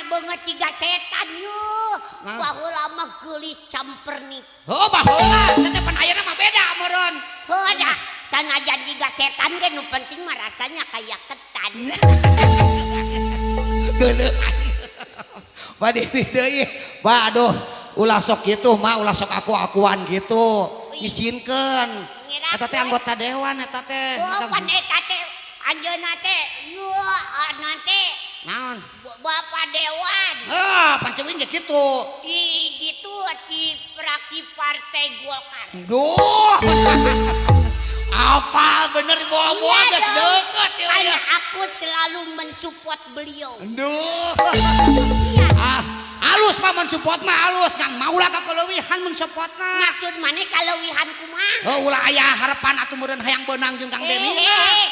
Beungeut tiga setan yuh. Nah. Baheula mah geulis campernik. Oh, baheula, teh pan ayeuna mah beda meureun. Heuh da, sanajan tiga setan ge nu penting mah rasanya kayak ketan. Geuleuh. Pak Deni deui. Pak, aduh, ulah sok kitu mah, ulah sok aku-akuan gitu. Isinkeun. Eta teh anggota dewan eta teh. Oh, pan eta teh anjeunna teh yuh teh Naon? Bapak Dewan. Ah, pan ceuing ge kitu. Di gitu di fraksi Partai Golkar. Duh. Apa bener bawa-bawa Iya geus dong. deukeut ya. Karena aku selalu mensupport beliau. Duh. Iya. Ah, alus mah mensupport mah alus, ngan maulah kakeleuwihan mensupport-na. Maksud maneh kaleuwihan kumaha? Oh, ulah aya harapan atuh meureun hayang beunang jeung Kang Deni. Eh,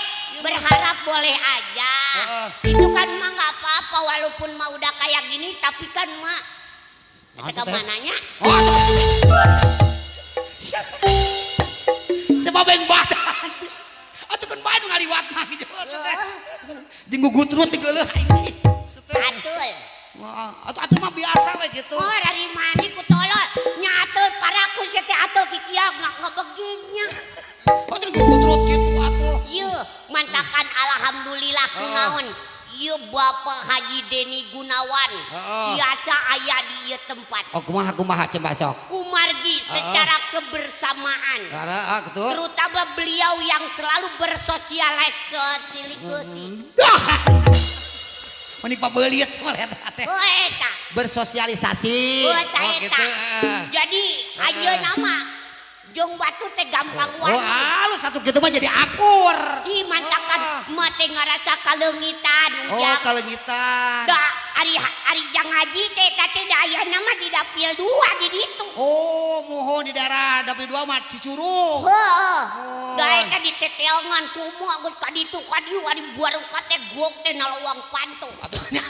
berharap boleh aja. Heeh. Itu kan mah nggak apa-apa walaupun mah udah kayak gini, tapi kan mah Maksudnya? kata mananya. Oh, sebab yang badan. Atuh kan bae nu ngaliwat mah gitu maksudnya. Jeung gugutrut digeuleuh aing. Atul. Wah, atuh atuh mah biasa we gitu. Oh, dari mana ku tolol nyatul paraku sia teh atul kikia nggak ngebegingnya. Oh, terus gugutrut gitu atuh. Yeuh, mantakan alhamdulillah kunaon. Ieu Bapak Haji Deni Gunawan biasa aya di ieu tempat. Oh, kumaha kumaha coba sok. Kumargi secara kebersamaan. Karena ah gitu. Terutama beliau yang selalu bersosialisasi. Dah. Meni pabeulit sama eta teh. Oh, eta. Bersosialisasi. Oh, eta Oh, eta. gitu. Eh. Jadi ayeuna mah jeung batu teh gampang Oh, wani. halus satu gitu mah jadi akur. Ih, mantakan mah teh ngarasa kaleungitan Oh, ujang. kaleungitan. Da ari ari jang haji teh eta teh da ayeuna mah di dapil 2 di ditu. Oh, mohon di daerah dapil 2 mah Cicurug. Heeh. Oh. Da eta diteteongan kumaha geus ka ditu ka dieu ari baruka teh gok teh nalawang panto. Atuh nya.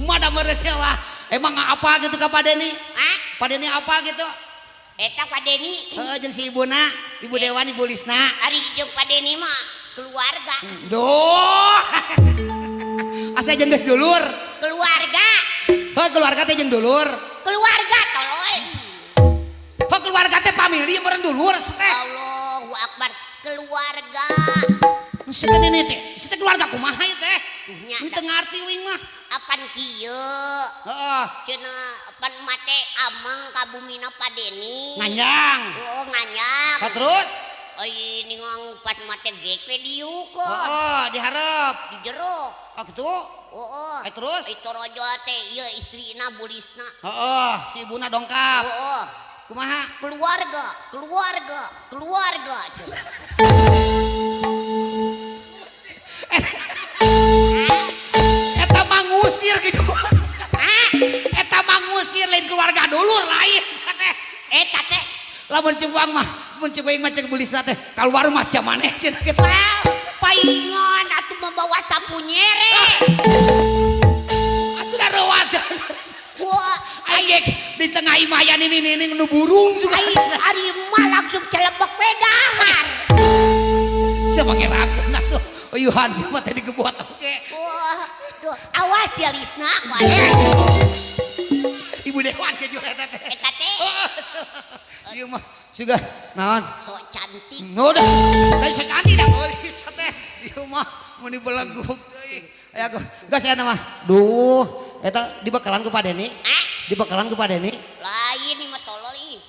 Mah da meureun wah. Emang apa gitu ka Pak Deni? Hah? Pak Deni apa gitu? Eta Pak Deni. Heeh, jeung si ibuna, Ibu Dewan, Ibu Lisna. Ari jeung Pak Deni mah keluarga. Duh. Asa jeung geus dulur. Keluarga. Heuh, keluarga teh jeung dulur. Keluarga tolol. Heuh, keluarga teh family meureun dulur teh. Allahu Akbar, keluarga. Maksudnya ini teh, teh keluarga kumaha ieu teh? Nya. Ini teu ngarti uing mah. Apan kieu? Heeh. Cenah apan mate ameng ka bumina Pak Deni. Nganjang. Oh, nganjang. Ka terus? Ai ningang pas mate gek we diuk. Heeh, diharep. Di jero. Oh gitu. Heeh. Eh, terus? Ai torojo teh ieu istrina Bulisna. Heeh, si ibuna dongkap. Heeh. Kumaha? Keluarga, keluarga, keluarga. Cenah. Eta mah ngusir gitu. Hah? Eta mah ngusir lain keluarga dulur lain teh. Eta teh Lamun ceuk urang mah, mun ceuk uing mah ceuk Bulisna teh, keluar mah sia maneh cenah gitu. Wah, paingan atuh membawa sapu nyere. Atuh da reuas. Wah, Aing di tengah imayan ini ini nu burung juga. ai ari mah langsung celebek pedahar. Siapa ngerakeun atuh. Uyuhan siapa teh digebuat oge. Wah, tuh, awas ya Lisna. Wah, Ibu Dewan ke jual eta teh. Eta teh Oh, ieu mah suga naon? sok cantik. Nu dah. Tadi sok cantik dah geulis teh. Ieu mah mun dibeleguk deui. Aya geus aya mah. Duh, eta dibekalan ku Pak Deni. Ah, Dibekalan ku Pak Deni. lain nih mah tolol ih.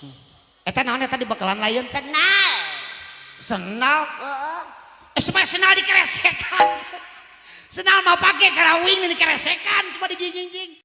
Eta naon eta dibekalan lain? Senal. Senal. Heeh. Eh, supaya senal dikeresekan. Senal mah pake cara wing dikeresekan cuma dijingjing.